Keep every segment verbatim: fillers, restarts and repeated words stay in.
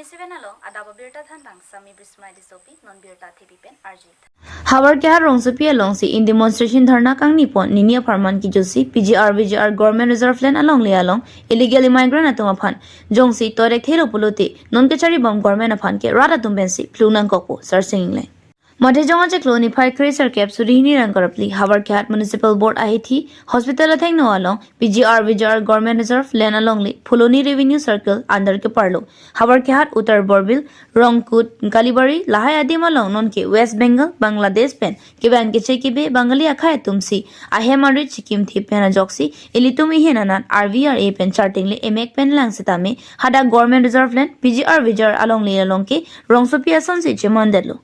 Seven along adap abirta than tang Sami Bismai Disopi, non birta thepi pen arjit. Howraghat rongsopi alongsi in demonstration dharna kangni pon nini apharman kijusi P G R V G R Government Reserve Land alongle along illegal immigrant atum aphan jongsi toirekthe lo pulote non kachari bom government aphan ke rat atum pensi phlung nangkokpo Sarsing Engleng. Mathe Jong achiklo niphai kre-sirkep suri hini ra ingkoi ra phli Howraghat Municipal Board ahithi hospital athengno along P G R V G R Government Reserve Land alongle Phuloni Revenue Circle under keparlo Howraghat, Uttar Borbil, Rongkut, Kalibari lahai adim along nonke West Bengal, Bangladesh pen kevang keche kebe Bengali akhei atumsi ahem arit chikimthe pen ajoksi ilitum ihin anat R V R A pen chartingle emek pen lang setame hadak Government Reserve Land P G R V G R alongle along ke rongsopi asonsi chemandetlo.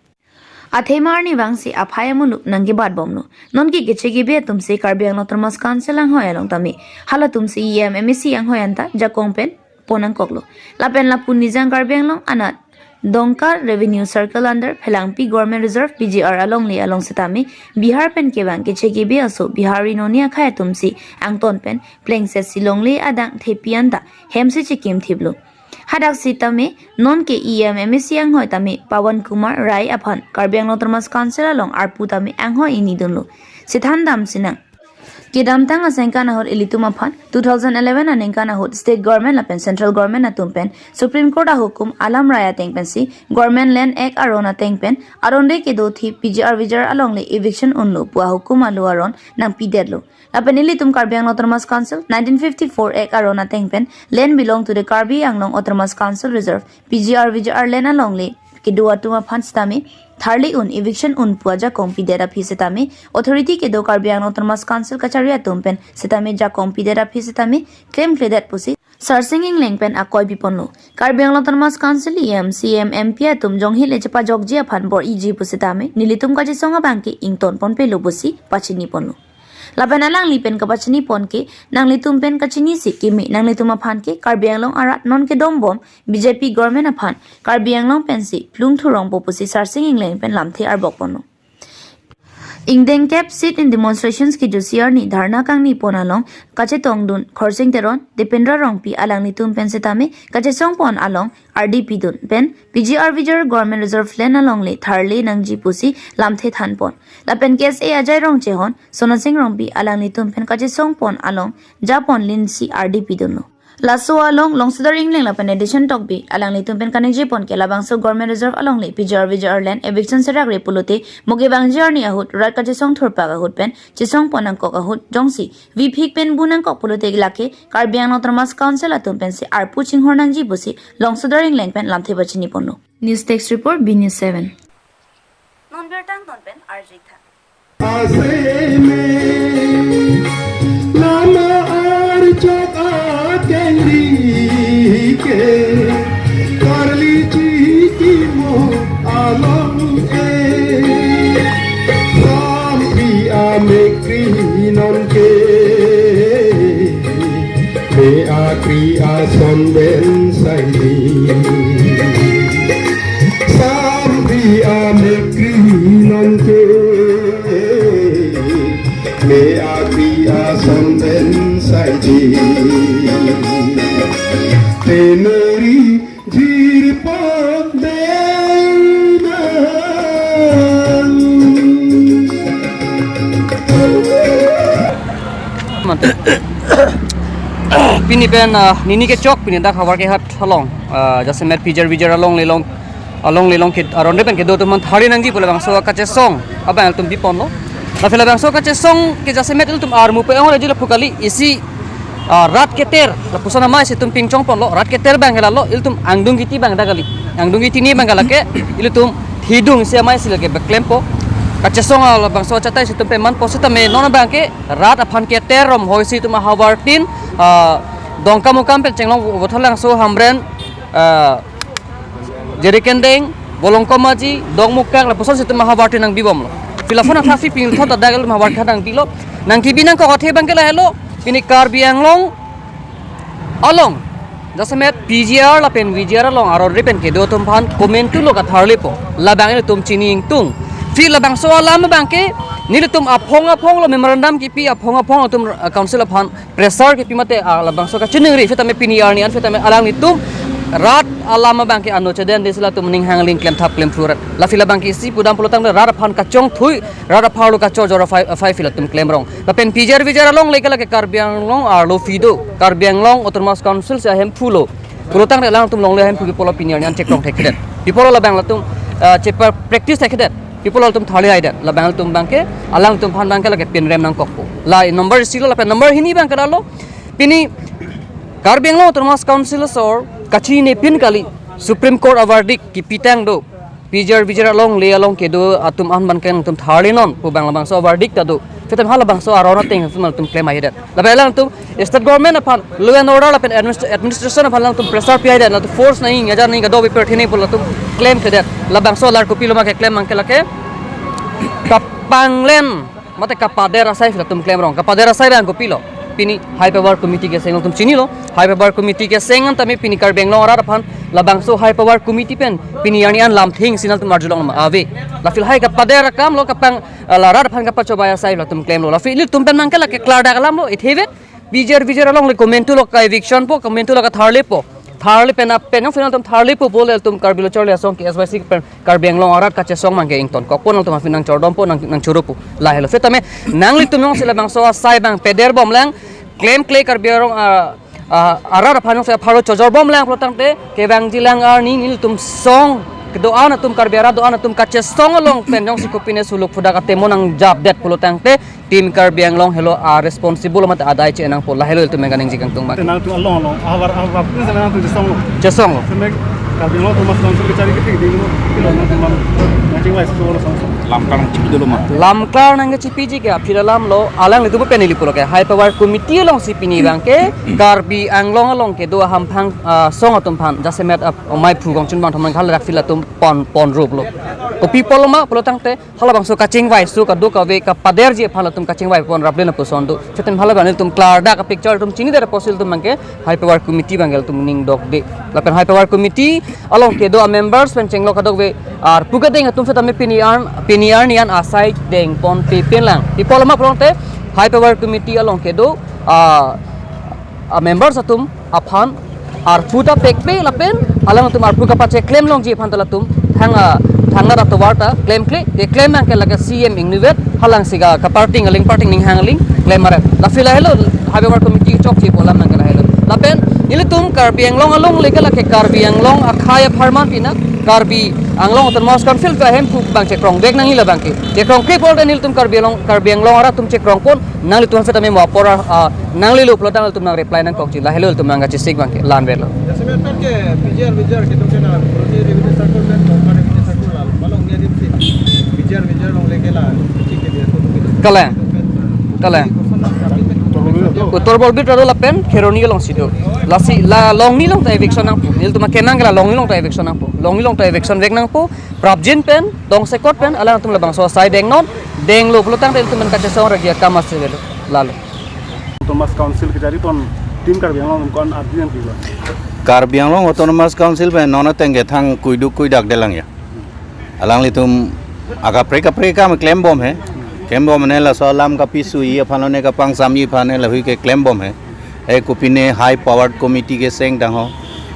Athema arni vangsi aphai amuluk nangkebat bomlo. Nonke keche kebe atumsi Karbi Anglong Autonomous Council anghoi along tame halatumsi E M, M A C anghoi anta jakong pen pon nangkoklo. Lapen lapu Nijang Karbi Anglong anat Dongka Revenue Circle under Phelangpi Government Reserve P G R alongle along setame Bihar pen kevang keche kebe aso Bihari noni akhei atumsi angton pen plengsetsi longle adang thepi anta hemsi chikimthiplo. Hadak setame nonke E M, M A C anghoi tame Pawan Kumar Rai aphan Karbi Anglong Autonomous Council along arpu tame anghoi ini dunlo. Sethan damsi nang kedamtang asengkan ahut ilitum aphan two thousand eleven aningkan ahut state government lapen central government atum pen Supreme Court ahukum alam rai ateng pensi Government Land Act aron ateng pen aron re kedo thi P G R V G R alongle eviction unlo pu ahukum alo aron nangpidetlo. Lapen ilitum Karbi Anglong Autonomous Council nineteen fifty-four Act aron ateng pen land belong to the Karbi Anglong Autonomous Council Reserve P G R V G R land alongle kedo atum aphan setame tharli un eviction un pu ajakong pidet aphi setame authority kedo Karbi Anglong Autonomous Council kachari atum pen setame jakong pidet aphi setame klemkledet pusi Sarsing Engleng pen akoi piponlo. Karbi Anglong Autonomous Council E M, C E M, M P atum jonghile chepajokji aphan bor-iji pu setame nelitum kachesong abang ke ington ponpelo pusi pachini ponlo. Lapen alangli pen kapachini pon ke nanglitum pen kachinisi kimi nanglitum aphan ke Karbi Anglong arat non kedom bom B J P government aphan Karbi Anglong pensi plung thurongpo pusi Sarsing Engleng pen lamthe arbok ponlo. Ingdeng kep sit-in demonstrations kijusi arni dharna kangni pon along kachetongdun Khorsing Teron, Dipendra Rongpi alanglitum pen setame kachesong pon along ardi pidun pen P G R V G R Government Reserve Land alongle tharle nangji pusi lamthe than pon. Lapen K S A Ajai Rongchehon, Sonasing Rongpi alanglitum pen kachesong pon along japon linsi ardi pidunlo. Laso along Longsodar Engleng lapen Addition Tokbi alanglitum pen kaningje pon ke labangso Government Reserve alongle P G R V G R land eviction serak re pulote moke bangji arni ahut rat kachesong thurpak ahut pen chesong pon nangkok ahut jongsi viphik pen bu nangkok pulote lake Karbi Anglong Autonomous Council atum pensi arpu chinghor nangji pusi Longsodar Engleng pen lamthe pachini ponlo. News Desk Report, B News seven. Non birta angton pen arjik tha. Ase me nama archok akengri ke karli chikimo along e. Sampi amekri nonke me akri ason den saidi. Sampi amekri nonke me akri ason den saidi. Teneri jirpon denan. Mate. Pini pen, ah, nini kechok pini dak Howraghat along, ah, jasemet P G R V G R alongle along, alongle along ke aron re pen kedo atum aphan tharli nangji pu labangso kachesong abang ilitum piponlo. Lapen labangso kachesong ke jasemet ilitum armu pe-ong reji lapu kali isi, ah, rat keter lapuson amei si itum pingchong ponlo, rat keter abang ke lalo, ilitum angdung kiti abang dak kali. Angdung kiti ni abang ke lake ilitum thidungsi amei si lake beklempo. Kachesong labangso achatai si itum pemanpo setame non abang ke rat aphan keter romhoi si itum ahavar tin, ah, Dongkamukam pen chenglong Vothatlangso, Hamren, ah, Jirikindeng, Bolongkomaji, Dongmukak lapuson si itum ahavar tin nangbibomlo. Pila phone athasi pini thot adak ilitum Howraghat nangbilo. Nangkebi nangkok athe abang ke lahelo. Pini Karbi Anglong along jasemet P G R lapen V G R along aron re pen kedo atum aphan komantu lo katharlipo. Labang ilitum chini ingtung. Phi labangso alam abang ke nelitum aphong aphong lo memorandum kipi, aphong aphong atum, ah, council aphan pressure kipi mate, ah, labangso kachiningri setame pini arni an setame alanglitum Rat alam abangke ano chedende si latum ning hangling klemthap klemthurat. Lasi labangke isi pudam pulotangte rat aphan kachongthui, rat apharlo kachojor aphai, aphai si latum klemrong. Lapen pijar vijar alongle ke lake Karbi Anglong arlo phi do, Karbi Anglong Autonomous Council si ahemphu lo. Pulotangte alangtum longle ahemphu pi apotlo pini arni an chekrong thekthedet. Pi apotlo labang latum, ah, chepa practice thekthedet. Pi apotlo latum tharli haidet. Labang latum abangke, alangtum aphan abangke lake pinrem nangkokpo. La number isi lo, lapen number hini abangke lalo. Pini Karbi Anglong Autonomous Council asor kachinine pin kali, Supreme Court averdict kipitang do. Pijar vijar alongle along kedo atum an abangke nangtum tharli non pu abang labangso averdict ta do. Seta halabangso aron ateng nangtum klem haidet. Lapen alangtum state government aphan, law and order lapen administ-, administration aphan alangtum pressure pi haidet, latum force nangji, ajar nangji, kadokave pirthe nangji pu latum klemkledet. Labangso alar kopilo ma keklem abangke lake kapanglen mate kapader asai si latum klemrong. Kapader asai abang kopilo? Pini High Power Committee keseng, latum chinilo. High Power Committee keseng an tame pini Karbi Anglong arat aphan labangso High Power Committee pen pini arni an lamthing si nangtum arjulong ma ave. Lasi lahai kapader akam lo, kapang, ah, la rat aphan kapachobei asai latum klemlo. Lasi ilitum pen abangke lake klardak alam lo, itheve. Pijar vijar alongle komantu lo ka-eviction po, komantu lo katharlepo. Tharle pen ap pen nangtum tharlepo pule latum Karbi Lo Charli Asong K S Y C pen Karbi Anglong arat kachesong abangke ingtonkokpo, nangtum aphan nangchordompo, nang, nangchoropo. Lahelo. Seta me nanglitum jongsi labangso asai abang pederbomlang, klemkle Karbi Anglong, ah, ah, arat aphan jongsi apharlo chojorbomlang pulotangte, kevangjilang arni nelitum song, kedo-an atum, Karbi arat do-an atum kachesong along pen jongsi kopine suluk phudak atemo nangjapdet pulotangte, Team Karbi Anglong helo a-responsible mate adai chenangpo, lahelo ilitum nangkaningje kangtung abang. Te nangtum along along, ahavar ahavar, pun sana nangtum chesonglo. Chesonglo. Seme Karbi Anglong Autonomous Council kechari kethek dinglo, pilo nangtum abang, nangchingvai solo song song. Lamklar nangchipidolo ma? Lamklar nangkachipiji ke aphi alam lo, alanglitum pen ili pulo ke High Power Committee alongsi pini abangke Karbi Anglong along kedo ahamphang, ah, song atum aphan, jasemet, ah, maiphu kongchun bangthom nangkhala dak si latum pon, ponruplo. Kopi apotlo ma pulotangte, halabangso kachingvai aso kadokave kapaderji aphan latum kachingvai pon raplen apuson do. Seta halabang ilitum klardak a-picture atum chinidet apotsi ilitum abangke High Power Committee abangke ilitum ning dokde. Lapen High Power Committee along kedo a-members pen chenglo kadokave arpu kedeng atum seta me pini arn, pini arni an asai dengponpe pinlang. Pi apotlo ma pulotangte High Power Committee along kedo, ah, a-members atum aphan arpu ta pekpe lapen alangtum arpu kapacheklem longji aphan ta latum thang, ah, thangnat atovar ta klemkle, keklem abangke lake C M ingnivet, halangsi ka, kaparting, aling parting, ning hangling klem maret. Lasi lahelo, High Power Committee chokchepo alam abangke lahelo. Lapen ilitum Karbi Anglong alongle ke lake Karbi Anglong akhei apharman pina Karbi Anglong Autonomous Council ahemphu abang chekrongvek nangji labangke. Chekrongkle pulote nelitum Karbi Anglong, Karbi Anglong arat atum chekrongpon, nanglitum seta me mo apor, ah, nanglelo pulotangte ilitum nang-reply nangkokji, lahelo ilitum nangkachesik abangke, la-anvetlo. Jasemet pen ke pijar vijar kedo ke la, Roni Revenue Circle pen, Longkar Revenue Circle la, malong ni adim si pijar vijar longle ke la, chik ke dia, kedo ke. Kalang. Kalang. Uttor Borlbit ado lapen Kheroni alongsi do. Lasi la Longni along ta eviction nangpo. Nelitum akemang ke la Longni along ta eviction nangpo. Longni along ta eviction vek nangpo. Prapjin pen, tongsekot pen, alangtum labangso asai dengnon, denglo pulotangte ilitum pen kachesong ragi akam ase avelo, lalo. Autonomous Council kechari pon Team Karbi Anglong ko-an ardi nangpilo? Karbi Anglong Autonomous Council pen non ateng ke thang kuiduk kuidakdelang ya. Alanglitum akaprek kaprek akam klembom he. Klembom ne laso alam kapisoji aphan lone kapangsamji aphan ne lahei ke klembom he. He kopine High Powered Committee keseng tangho.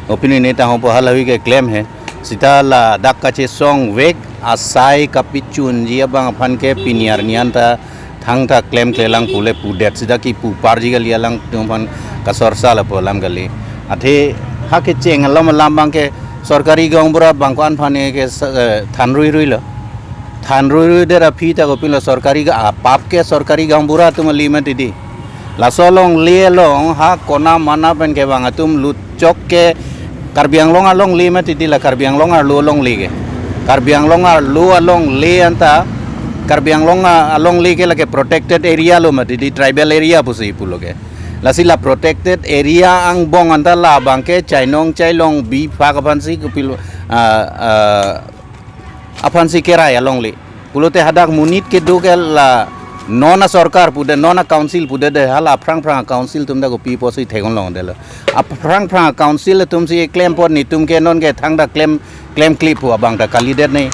Opine ne tangho pu halahei ke klem he. Seta ladak kachesongvek asai kapichunji abang aphan ke pini arni an ta thangta klemklelang pule pudet seta kipu parji kali, alangtum aphan kasorsa lapu alam kali. Athe ha kecheng alom alam abangke sorkari gaonbura abang ko-an aphan ke sa-, eh, thanruiruilo. Thanruiruidet aphi ta kopilo sorkari ga-, apap ke sorkari gaonbura atum kali mati di. Laso alongle along ha kona mana pen kevang atum lutchok ke Karbi Anglong alongle mati di, la Karbi Anglong arlo alongle ke. Karbi Anglong arlo alongle anta, Karbi Anglong a-, alongle ke lake protected area lo mati di, tribal area pusi pulo ke. Lasi la protected area angbong anta labangke chainong chailong bipha aphansi kopilo, ah, ah, aphansi kerai alongle. Pulote hadak monit kedo ke la non asorkar pudet, non acouncil pudet de, hala aphrang phrang acouncil atum ta kopi pusi theklongledetlo. Aphrang phrang acouncil atumsi klempon, netum ke non ke thangta klem, klemkle pu abang ta kalidet ne.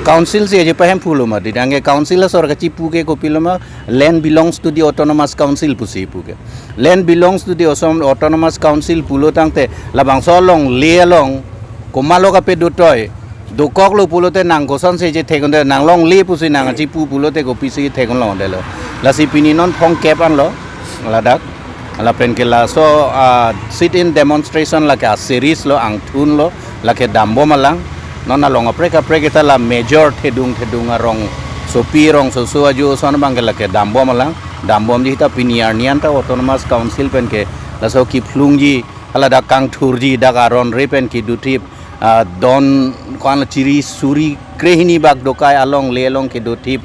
Council si aje pahem pulo mati, anke council asor kachipu ke kopilo ma, "Land belongs to the autonomous council," pusi pu ke. Land belongs to the Assam Autonomous Council pulo tangte labangso alongle along komatlo kape dotoi, dokoklo pulote nang kosonsi chethek un-e, nang longle pusi nang chipu pulote kopisi thek un longle lo. Lasi pini non phongkep anlo ladak. Lapen ke laso, ah, sit-in demonstration lake a-series lo, angthun lo, lake dambom alang. Non along kaprek kaprek kita la major thedung thedung arongsopi rongsoso ajo ason abang ke lake dambom alang. Dambomji ta pini arni an ta Autonomous Council pen ke laso kiphlungji, hala dak kangthurji, dak aron re pen kedothip, ah, don ko-an chiri suri krehini bak dokai alongle along kedothip,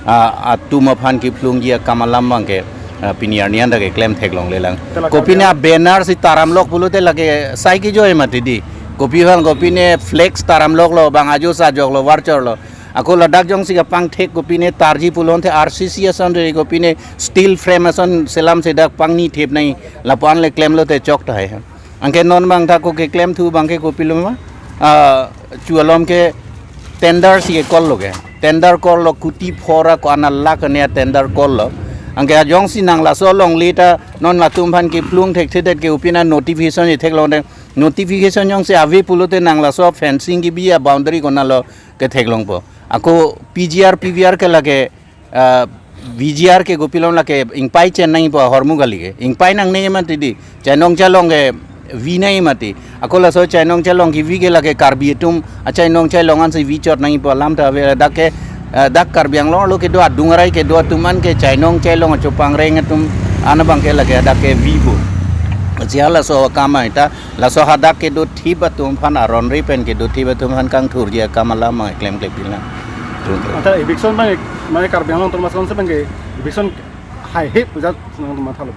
ah, atum aphan kiphlungji akam alam abang ke, ah, pini arni an ta keklem theklongle lang. Te lake kopine a-banner si taramlok pulote lake sai kejoi mati di. Kopi aphan kopine flex taramloklo, bang ajo sajoklo, varchorlo. Ako ladak jongsi kapangthek kopine tarji pulote R C C ason re kopine steel frame ason selam sedak pangni thep nai, lapu-an le klemlote chok tahai ha. Anke non abang ta ko keklem thu abang ke kopilo ma, ah, chu alom ke tender si ke call lo ke. Tender call lo kuti phora ko-an lakh ane tender call lo. Anke ajongsi nang laso alongle ta non latum aphan kiphlung thekthedet ke kopine notification ithek longle. Notification jongsi ave pulote nang laso fencing kebi a-boundary konatlo kethek longpo. Ako P G R, P V R ke lake, ah, V G R ke kopilo lake ingpai chen nangpo ahormu kali ke. Ingpai nangne mati di. Chainong chailong ke vi nang mati. Ako laso chainong chailong kevi ke lake Karbi atum achainong chailong ansi vi chot nangpo alam ta ave, dak ke, ah, dak Karbi Anglong arlo kedo adung arai kedo atum an ke chainong chailong achopangreng atum an abang ke lake dak ke vipo. Jia laso akam ai ta laso hadak kedothip atum aphan, aron re pen kedothip atum aphan kangthurji akam alam abang klemkle pilang. Anta eviction abang, mane Karbi Anglong Autonomous Council abang ke eviction haihe pu jat nang mathalo.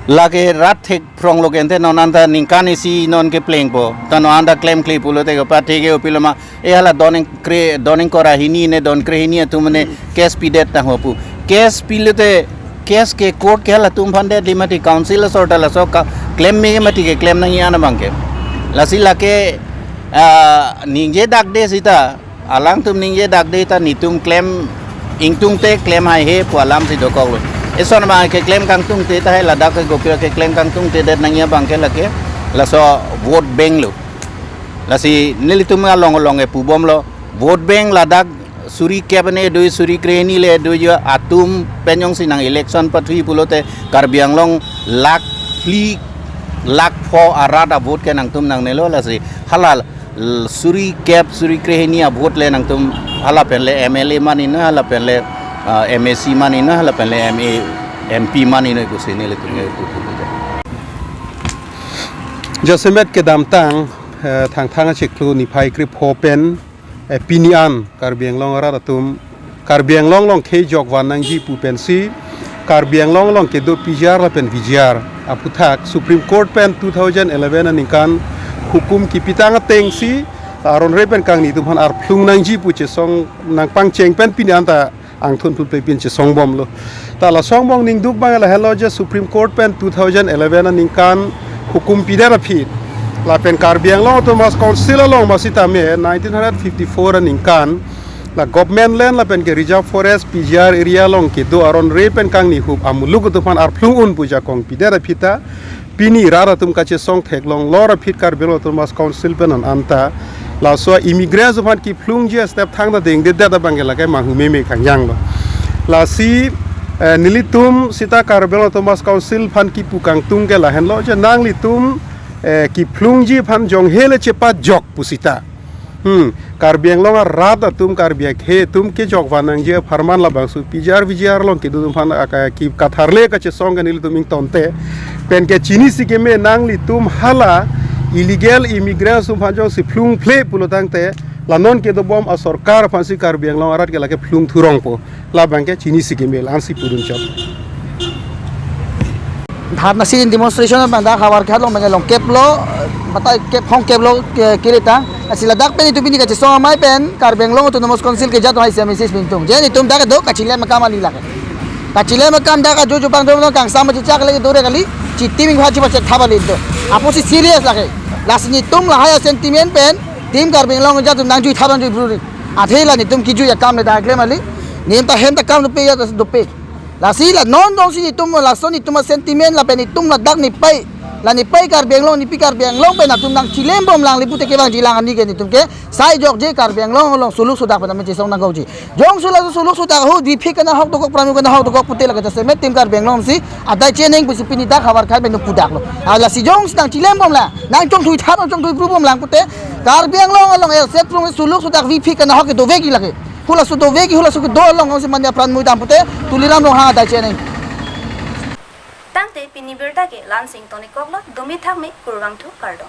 Lake rat thek phrong lo ke ante non anta ningkan isi non keplengpo. Ta non anta klemkle pulote ke pathe ke kopilo ma, e hala don ingkre, don ingkoi ra hini ne don krehini atum ne case pidet tangho pu. Case pilote, case ke court ke halatum aphan det li mati, council asor ta laso ka klem me mati keklem nangji an abang ke. Lasi lake, ah, ningje dakde sita, alangtum ningje dakde ta netum klem ingtungte klem haihe pu alam si dokoklo. Eson abang keklem kangtungte tahai ladak ke kopilo keklem kangtungtedet nangji abang ke lake laso vote bank lo. Lasi nelitum along along ke pubomlo. Vote bank ladak suri kep ane do, suri krehini le do jo atum pen jongsi nang election pathui pulote Karbi Anglong lakh phli lakh pho arat a-vote ke nangtum nangnelo, lasi hala l-, suri kep suri krehini a-vote le nangtum hala pen le M L A man ino, hala pen le, ah, M A C man ino, hala pen le M A, M P man ino kusi nelitum ke puthu. Jasemet kedamtang, eh, Thangthang achiklo niphai krepho pen, eh, pini an Karbi Anglong arat atum Karbi Anglong along kejok van nangji pu pensi Karbi Anglong along kedo P G R lapen V G R aputhak Supreme Court pen two thousand eleven aningkan hukum kipitang atengsi aron re pen kangni atum aphan arphlung nangji pu chesong nangpangcheng pen pini an ta angthun phutplepin chesongbomlo. Ta laso angbong ningduk abang lahenlo je Supreme Court pen two thousand eleven aningkan hukum pidet aphi lapen Karbi Anglong Autonomous Council along masitame nineteen hundred fifty-four aningkan la government land lapen ke reserve forest P G R area along kedo aron re pen kangni hup amuluk atum aphan arphlung un pu jakong pidet aphi ta pini rat atum kachesong theklong lor aphi Karbi Anglong Autonomous Council pen an anta laso immigrants aphan kiphlungji step thangta dengdedet abang ke lake manghu meme kangjanglo. Lasi, eh, nelitum sita Karbi Anglong Autonomous Council aphan kipu kangtung ke lahenlo je nanglitum, eh, kiphlungji aphan jonghe le chepajok pu sita. Hmm, Karbi Anglong arat atum Karbi akhei atum kejok van nangji apharman labangso P G R V G R along kedo atum aphan aka ki katharle kachesong ke nelitum ingtonte pen ke chinisi keme nanglitum hala illegal immigrants atum aphan jongsi phlung phle pulo tangte la non kedobom asorkar aphansi Karbi Anglong arat ke lake phlung thurongpo. Labang ke chinisi keme la-ansi pudun chot. Dharna sit-in demonstration abang dak havar ke hat along abang ke longkep lo, batai kep hongkep lo ke, kiri ta. Lasi ladak pen itum pini kachesong amei pen Karbi Anglong Autonomous Council ke jat hai sia message pintung. Je netum dak do kachilem akam kali lake. Kachilem akam dak ajo jo pang do kangsam chichak lagi dore kali. Chitim ingpha chipa chek thap kali do. Apotsi serious lake. Lasi netum lahai sentiment pen team Karbi Anglong jat atum nangjuithap nangjuibruri. Athe la netum kejui akam le dak klem kali. Netum ta hem ta kam dope ya ta dope. Lasi la non jongsi netum lason netum a-sentiment lapen netum ladak nepei, la nepei Karbi Anglong, nepi Karbi Anglong pen atum nangchilem bomlang le pute kevangji lang ani ke netum ke sai jokje, Karbi Anglong along suluk sudak pen name chesong nangkokji. Jongsi laso suluk sudak ahut Vivek kanahok dokok, Pramuk kanahok dokok pute la ke jasemet tim Karbi Anglong si adai cheneng pusi pini dak havar khai pen pudak lo. Ah, lasi jongsi nangchilem bomlang, nangchongthui thap, nangchongthui pru bomlang pute Karbi Anglong along L C F rong suluk sudak Vivek kanahok ke dovekji lake. Hulaso dovekji, hulaso kedo along si mane apran mui dam pute Tuliram Ronghang adai cheneng. Tangte pini birta ke la-an si ingtonikoklo, dome thakme, kurvangthu, kardom.